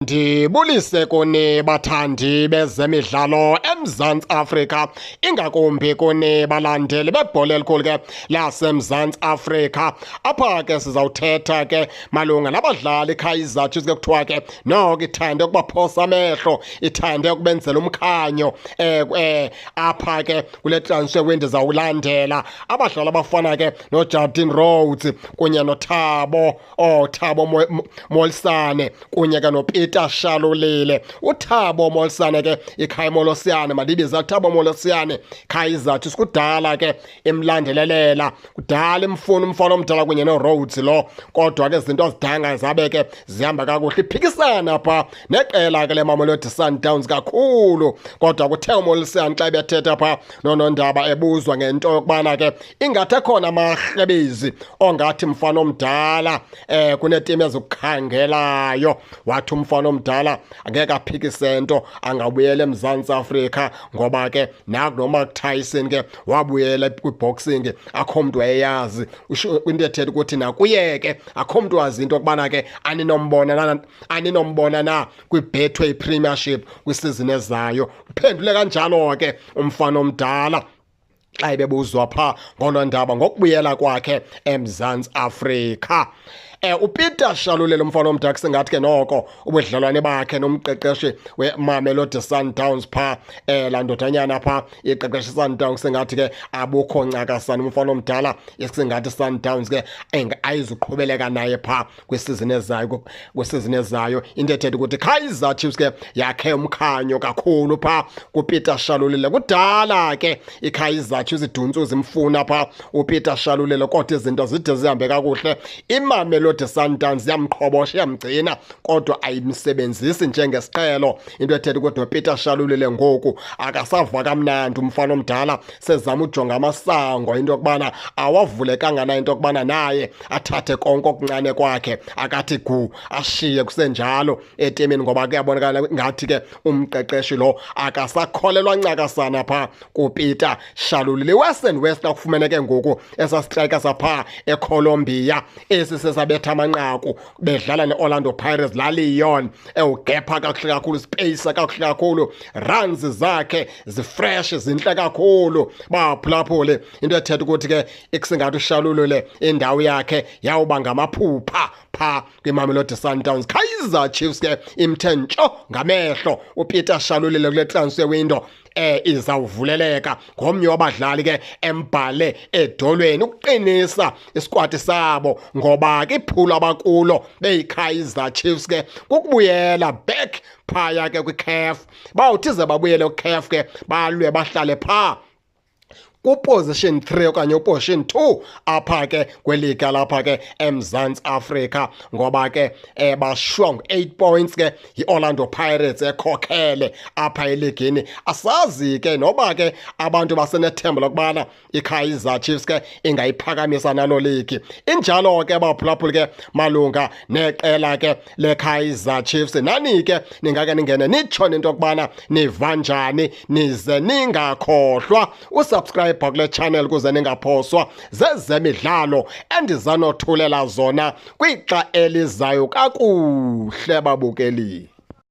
Ndibulise kuni bathandi bezemidlalo eMzantsi Afrika, ingakumbi kuni balandeli bebhola elikhulu ke laseMzantsi Afrika. Apha ke sizawuthetha ke malunga nabadlali iKaizer Chiefs ke kuthiwa ke noko ithande ukubaphosa amehlo, ithande ukubenzela umkhanyo apha ke kule transfer window zawulandela abadlali abafana ke noJardine Rhodes kunye noThabo, oThabo Molisane kunye ke noPeter Shalulile. UThabo Molisane ke iKhaya Molosiane, mandibiza Thabo Molosiane, Kaizer Chiefs kudala ke imlandelelela, kudala imfuna umfana omdala kunye noRhodes lo, kodwa ke izinto azidanga zabe ke zihamba kakuhle, iphikisana pha neqela ke leMamelodi Sundowns kakhulu. Kodwa kuthe uMolisane xa ebethetha pha nonondaba ebuzwa ngento yokubana ke ingathi ekhona amahlebezi ongathi mfana omdala kunetimu ezikukhangelayo, wathi umfana omdala angeke aphikise nto, angabuyela eMzantsi Afrika ngoba ke naku noMark Tyson ke wabuyela kwiboxing, akho mntu wayeyazi. Into ethetha ukuthi nakuye ke akho mntu wazi into yokubana ke aninombona na kwiBetway Premiership kwisizini ezayo. Uphendule kanjalo ke umfana omdala xa ebebuzwa pha ngonondaba ngokubuyela kwakhe eMzantsi Afrika. UPeter Shalulile umfana omdala singathi ke noko ubudlelwane bakhe nomqeqeshi weMamelodi Sundowns pha, laa ndodanyana pha iqeqesha Sundowns, singathi ke abukho ncakasana. Umfana omdala esingathi Sundowns ke ayizuqhubeleka naye pha kwisizini ezayo, kwisizini ezayo. Into ethetha ukuthi Kaizer Chiefs ke yakhe umkhanyo kakhulu pha kuPeter Shalulile. Kudala ke iKaizer Chiefs iduntsuza imfuna pha uPeter Shalulile, kodwa izinto zide zihambe kakuhle. IMamelodi Sundowns yamqhobosha, yamgcina, kodwa ayimsebenzisi njengesiqhelo. Into ethetha ukuthi noPeter Shalulile ngoku akasava kamnandi, umfana omdala sezama ujonga amasango into yokubana awavulekanga na, into yokubana naye athathe konke okuncane kwakhe akathi gu ashiye kusenjalo etimini, ngoba kuyabonakala ngathi ke umqeqeshi lo akasakholelwa ncakasana pha kuPeter Shalulile. Western West akufumeneke ngoku esa striker sapha eColombia esi sesabetha amanqaku bedlala neOrlando Pirates, la Leon ewugepha kakuhle kakhulu, space kakuhle kakhulu, runs zakhe zifresh, zinhle kakhulu baphulaphule. Into ethetha ukuthi ke ikusingathi uShalulile indawo yakhe yawuba ngamaphupha pha kwiMamelodi Sundowns. Kaizer Chiefs ke imthe ntsho ngamehlo uPeter Shalulile kule transfer window izawuvuleleka, ngomnye wabadlali ke embhale edolweni ukuqinisa isikwati sabo, ngoba ke iphulo abakulo beyiKaizer Chiefs ke kukubuyela back phaya ke kwiCAF. Bawuthi ze babuyele kuCAF ke balwe bahlale pha kuposition 3 okanye uposition 2 apha ke kweliga lapha ke eMzantsi Afrika, ngoba ke bashwa ngo-8 points ke yi-Orlando Pirates ekhokhele apha eligini. Asazi ke noba ke abantu basenethemba lokubana iKaizer Chiefs ke ingayiphakamisa nalo ligi. Injalo ke baphulaphuli ke malunga neqela ke leKaizer Chiefs. Nani ke ningake ningene nitsho into yokubana niva njani, nize ningakhohlwa usubscribe kule channel kuze ningaphoswa zezemidlalo endizanothulela zona kwixa elizayo. Kakuhle babukeli.